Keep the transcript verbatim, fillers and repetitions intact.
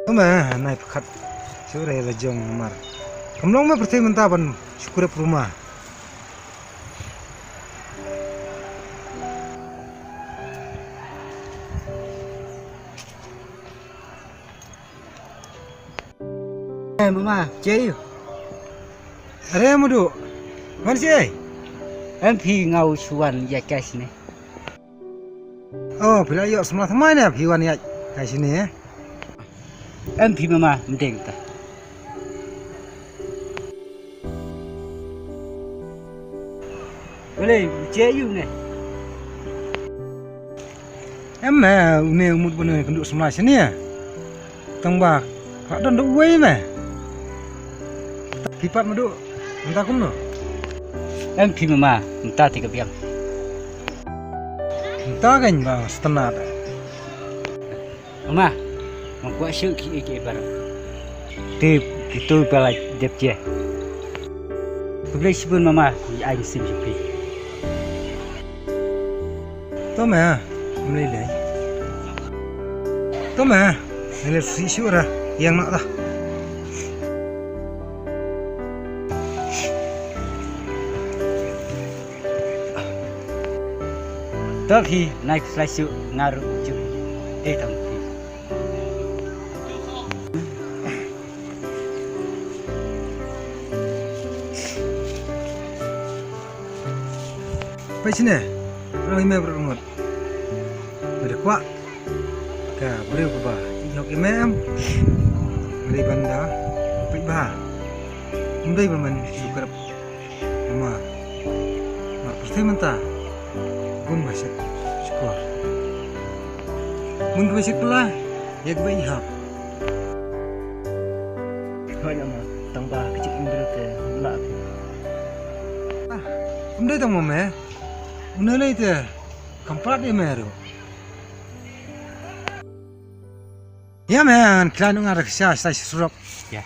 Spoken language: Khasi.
Tome, nai pyrkhat shuh re la jong mar. Kam long me pyrthei mynta ban shu krep ruma. Eh, mama, che yu. Are mudu. Wan che. Em phi ngau shuan ya cash ne. Oh, phi la ïoh samla thymmai ne phi wan ïaid kai shane, eh? Em phi mama mdeng ta. Balei, che yu ne? Em, eh, une u mut bune kynduh samla shane. Tang ba ka don da uwei me. Phi pat madu, mynta kumno? Em phi mama, mynta te ka biang. Mynta kan ba stana da. Mama, ma kwah shu ki ki bar. Te ki tu pala dep je. Khublei shibun mama, i ai sim shu phi. To me, mlei lei. To me, mlei si shu ra, yang nak dah. To phi, nai flash shu ngaru ju. Te tam phi. Pei shane, rang ime bro ngot. Bada kwah. Ka briew kaba ïoh ime em. Bada banda. Pei ba. Ym dei ba man shu krep. Mama. Mar pyrthei mynta. Bun ba shet. Shukor. Bun ba shet pula. Ïa kaba i hap. Hoi nama, tang ba ka jingim briew te la phi. Ah, ym dei tang ma me. Une lei te kam prat ïa me ruh. Ïa me ngan khlaiñ nga da ka sha sha surok. Ïa.